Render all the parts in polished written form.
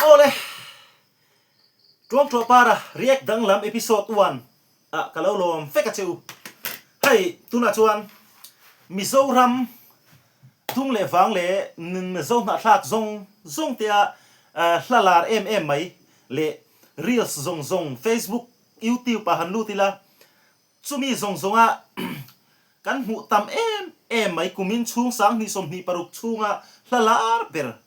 Awle, Tuangtuah Para React Danglam Episode One ah ka lo lawm vek a che u. Hei, tunah chuan Mizoram tung leh vang leh Mizo hnahthlak zawng zawng tea hla lar em em mai leh reels zawng zawng Facebook, YouTube ah han lut ila, chumi zawng zawnga kan hmuh tam em em mai kumin chhung 2026 chhunga hla lar ber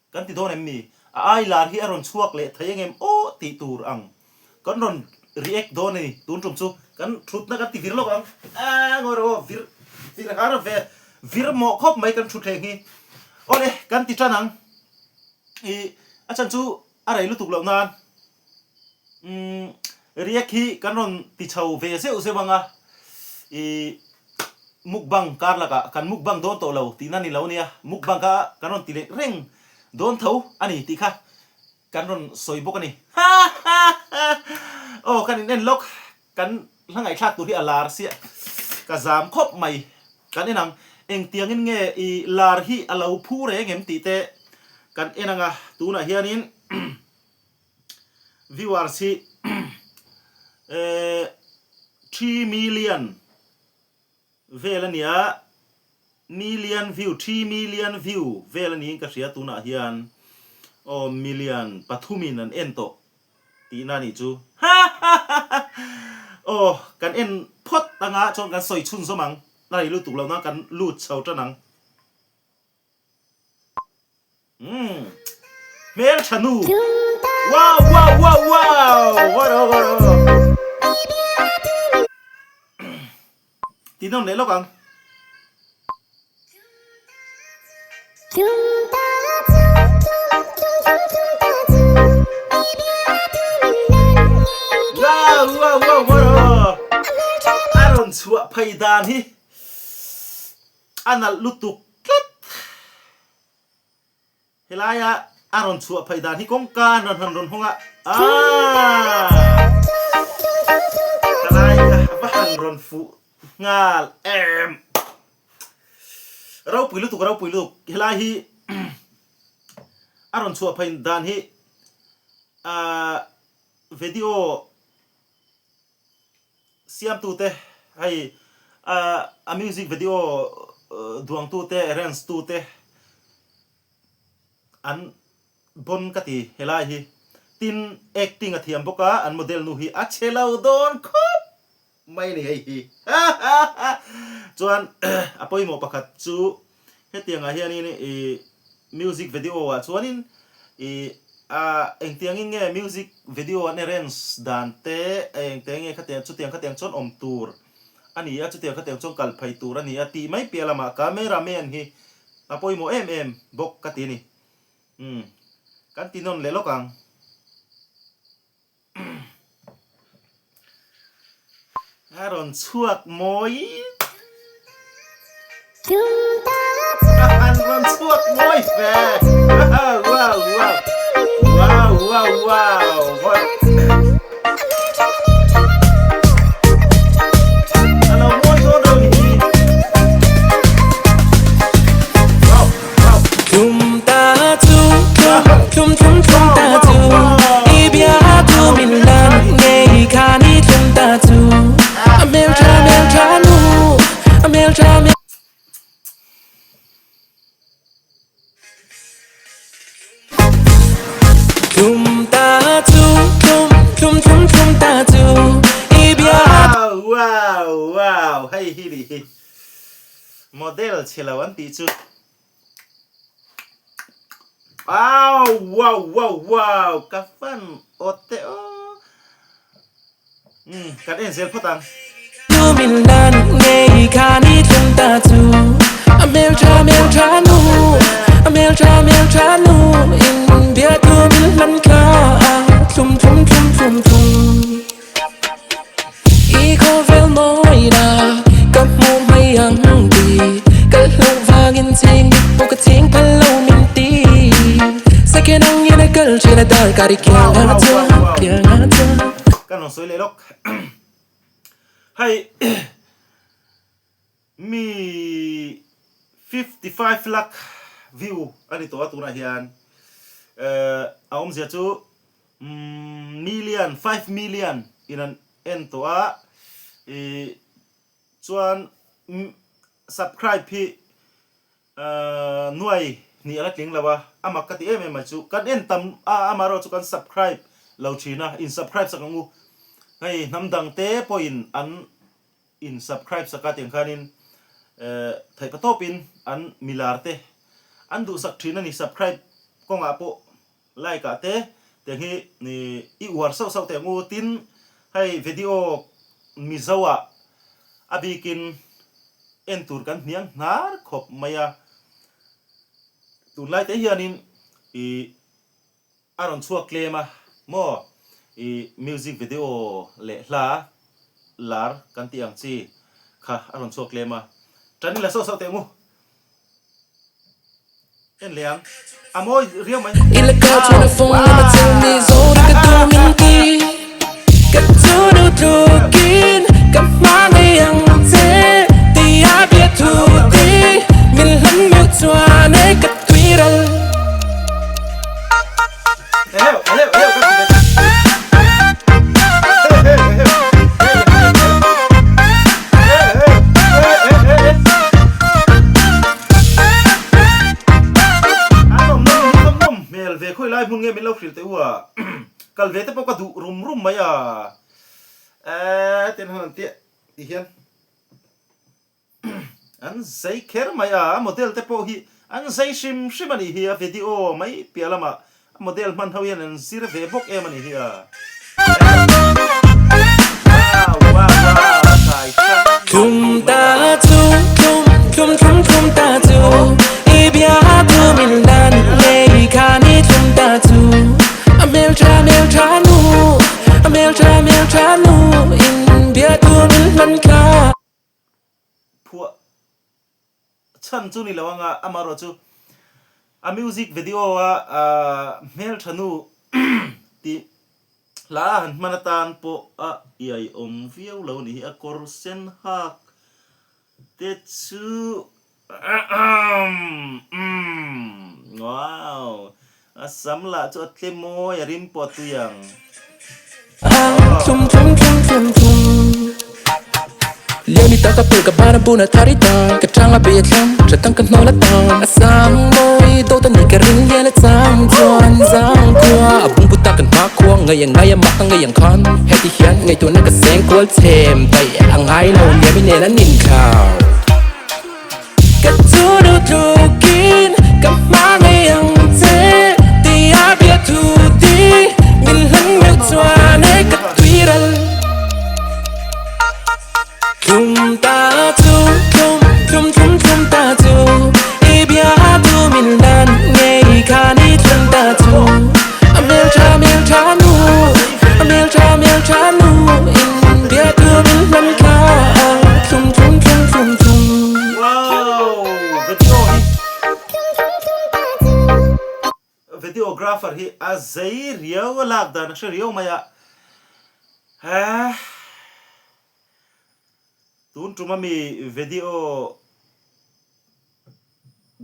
Kan ti dawn em ni? A ai lar hi a rawn chhuak leh thei engem aw tih tur ang. Kan rawn react dawn a ni. Tun tum chu kan thutna kan ti vir lawk ang. Aaa ngawi rawh aw, vir vir har ve vir mawh khawp mai kan thu thleng hi. Awle kan ti tan ang. Ih a chhan chu a rei lutuk loh nan. Umm react hi kan rawn ti chho ve zeuh zeuh ang a, ih mukbang kar lakah kan mukbang dawn tawh lo tihna ni lo ania, mukbang kha kan rawn ti leh reng dawn tho a ni tih kha kan rawn sawi bawk a ni. Ha ha ha aw kan in en lawk kan hla ngaihthlak tur hi a lar sia ka zam khawp mai kan en ang engtiangin nge ih lar hi a lo phu reng em tih te kan en ang a tunah hianin. Viewers hi 3 million vel a nia, million view, 3 million view vel a niin ka hria tunah hian aw million pathumin an en tawh tihna a nih chu. Aw kan en phawt anga chuan kan sawi chhunzawm ang, a rei lutuk lo na kan lut chho tan ang. Umm hmeltha nu wow wow wow wow what a what a ti nawn leh lawk ang. Wow wow wow what a a rawn chhuah phei dan hi A nalh lutuk tlat. Helaia a rawn chhuah phei dan hi kawngka an rawn han rawn hawng a, aah! Ka lai kha a va han rawn fuh nghal em! Ropui lutuk, ropui lutuk. Helai hi a rawn chhuah phei dan hi aah video Siamtute hei a music video duangtute arrange tute an bon ka ti helai hi. Tin acting a thiam bawk a an model nu hi a che lo dawn khawp mai a ni hei hi. Chuan a pawimawh pakhat chu Hetiang ah hianin i music video ah chuanin i a engtiangin nge music video an arrange dan te engte nge khatiang chutiang khatiang chuan awm tur a ni a chutiang khatiang chuan kal phei tur a ni a tih mai piah lamah camera man hi a pawimawh em em bawk ka ti a ni. Umm kan ti nawn leh lawk ang. A rawn chhuak mawi. A han rawn chhuak mawi ve. Wow wow wow. Wow wow wow. A lo mawi dawn reuh ni hi. Wow wow. Wow wow wow hei hi nih hi model chhe lo an tih chu. Wow wow wow wow ka fan awt teh aw umm kan en zel phawt ang. Wow wow wow wow Kan rawn sawi leh lawk hei mi 55 lakh view a ni tawh a tunah hian eh. a awmzia chu million, 5 million in an en tawh a, ih chuan subscribe hi nuai hnih a la tling lo a, a mak ka ti em em mai chu kan en tam a, amaherawh chu kan subscribe lo thin a, in subscribe sak ang u, hei hnam dang te pawhin an in subscribe sak a tiang khanin theih pa tawpin an milar te an duhsak thin a ni, subscribe kawngah pawh like ah te tiang hi i uar sauh sauh teh ang u, tin hei video Mizo ah a bikin en tur kan hniang hnar khawp mai a, tunlai te hianin ih a rawn chhuak tlem a maw ih music video leh hla lar kan tih ang chi kha a rawn chhuak tlem a, tan i la sauh sauh teh ang u. En leh ang. A mawi riau mai. An awmna hmun hi ka nawm hmel ve khawi lai hmun nge min lo hrilh teh u a, kal ve te pawh ka duh rum rum mai a, eeh tian han an tiah ti hian. An zai kher mai a, a model te pawh hi an zai hrim hrim a nih hi, a video mai piah lamah a model hman ho hian an zir ve bawk em a nih hi a. Wow wow wow a kai hrang Tlum ta chu tlum tlum tlum tlum ta chu i bia tu min lan ngei kha ni tlum ta chu a hmel tha hmel tha nu a hmel tha hmel tha nu in bia tu min hlan kha. Phuah chhan chu ni lo anga amaherawh chu a music video a hmeltha nu tih hla a han hman atan pawh a iaiawm viau lo a nih hi a kawr sen hak te chu Wow! A sam lah chu a tle mawi, a rim pawh a tui ang. Ka chu nu tlukin ka hma ngei ang che ti a bia thu ti min hlan meuh chuan e ka tui ral Tlum ta chu tlum tlum tlum tlum ta chu i bia tu min hlan ngei kha ni tlum ta chu a hmel tha hmel tha nu a hmel tha hmel tha nu in bia tu min hlan kha tlum tlum tlum tlum tlum. Wow! Video hi Videographer hi a zei riau a lak dan a hre riau mai a he tun tum ami video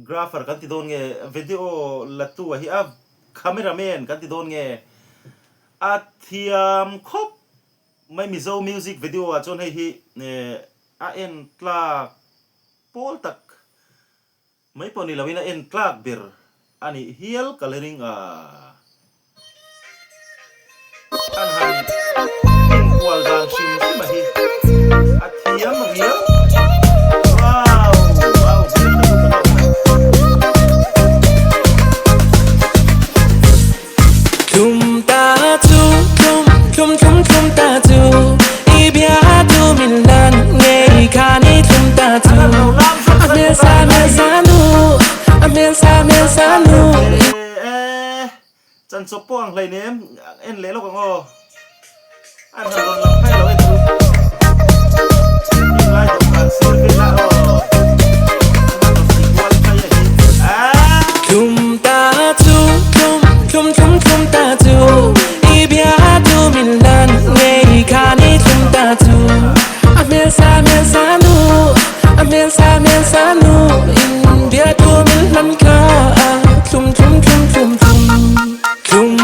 Grapher kan ti dawn nge, video la tu a hi a camera man kan ti dawn nge, a thiam khawp mai Mizo music video ah chuan hei hi a en tlak pawl tak mai pawh ni loin a en tlak ber a nih hial ka la ring a. An han inkual dan hrim hrim a hi a thiam riau. Wow! Wow! Hmel tha lutuk a lo awm e. Tlum ta chu tlum tlum tlum tlum ta chu i bia tu min lan ngei kha ni tlum ta chu a hmel sa hmel sa nu a hmel sa hmel sa nu. Chan chawp pawh ang hleinem en leh lawk ang aw. An han rawn lang phai lo e chu. Heng lai dawhkan sir velah aw. An han rawn ti kual phai a hi. Aaa. Tlum ta chu tlum tlum tlum tlum ta chu i bia tu min lan ngei kha ni tlum ta chu a hmel sa hmel sa nu a hmel sa hmel sa nu in bia tu min hlan kha tlum tlum tlum tlum tlum tlum.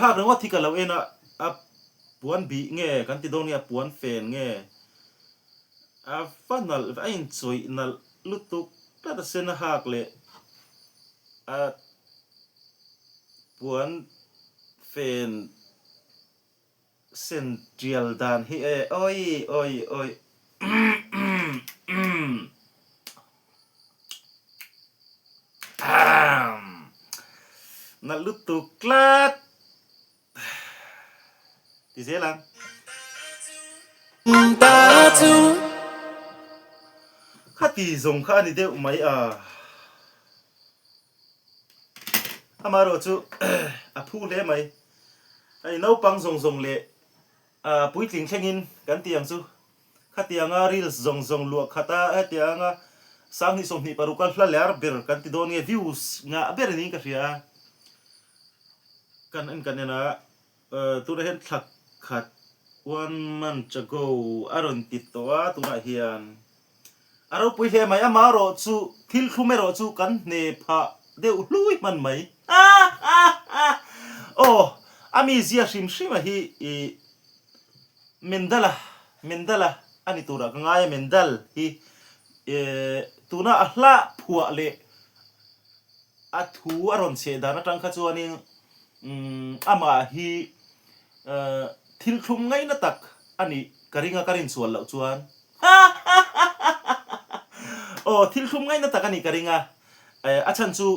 hak ringawt hi ka lo en a, a puan bih nge kan ti dawn nge a puan fen nge a va nalh ve a inchawih nalh lutuk tlat a sen a hak leh a puan fen Sen tial dan hi e awi awi awi Nalh lutuk tlat ti zel ang. Khati zawng kha a ni deuh mai a. Amaherawh chu a phu hle mai. Hei naupang zawng zawng leh puitling thlengin kan ti ang chu. Khatianga reels zawng zawng luah khat a, hetianga 2026 a hla ler ber kan ti dawn nge views ngah ber niin ka hria a. Kan en kan en a, tunah hian thla khat one month ago a rawn ti tawh a tunah hian. A ropui hle mai, amaherawh chu thil thlum erawh chu kan hne phah deuh hlui hman mai. Aw, a mizia hrim hrim a hi i Mendala, Mendala a ni turah ka ngai a, Mendal hi tuna a hla phuah leh a thu a rawn chheh dan atang kha chuanin amah hi thil thlum ngaina tak a nih ka ring a, ka rinchhual loh chuan. Aw, thil thlum ngaina tak a nih ka ring a. A chhan chu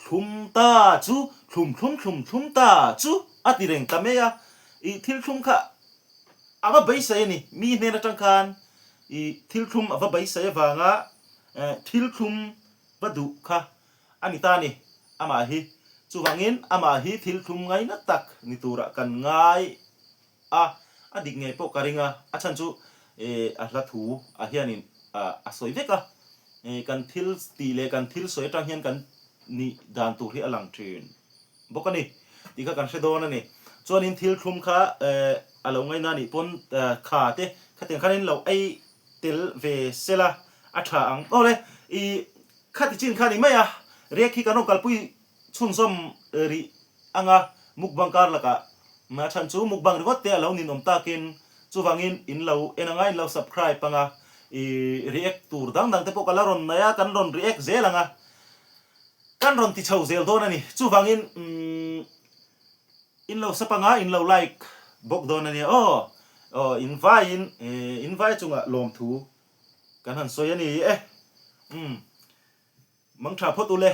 thlum ta chu, thlum thlum thlum thlum ta chu a ti reng ta mai a. I thil thlum kha a va beisei a ni. Mi hnen atang khan i thil thlum a va beisei avanga thil thlum va duh kha a ni ta a ni. Amah hi chuvangin amah hi thil thlum ngaina tak ni turah kan ngai a, a dik ngei pawh ka ring a, a chhan chu a hla thu ah hianin a sawi vek a, kan thil tih leh kan thil sawi atang hian kan nih dan tur hi a lang thin bawk a ni tih kha kan hre dawn a ni. Chuanin thil thlum kha a lo ngaina nih pawn kha te khatiang khanin lo ei tel ve sela a tha ang. Awle i khati chin kha ni mai a, riak hi kan rawn kalpui chhunzawm rih anga mukbang kar lakah a chhan chu mukbang ringawt te a lo ninawm takin chuvangin in lo en anga in lo subscribe anga i react tur dang dang te pawh ka la rawn nei a kan rawn react zel anga kan rawn ti chho zel dawn a ni chuvangin umm in lo sub anga in lo like bawk dawn a nia aw aw in vaiin in vai chungah lawmthu kan han sawi a ni e umm. Mangtha phawt u le.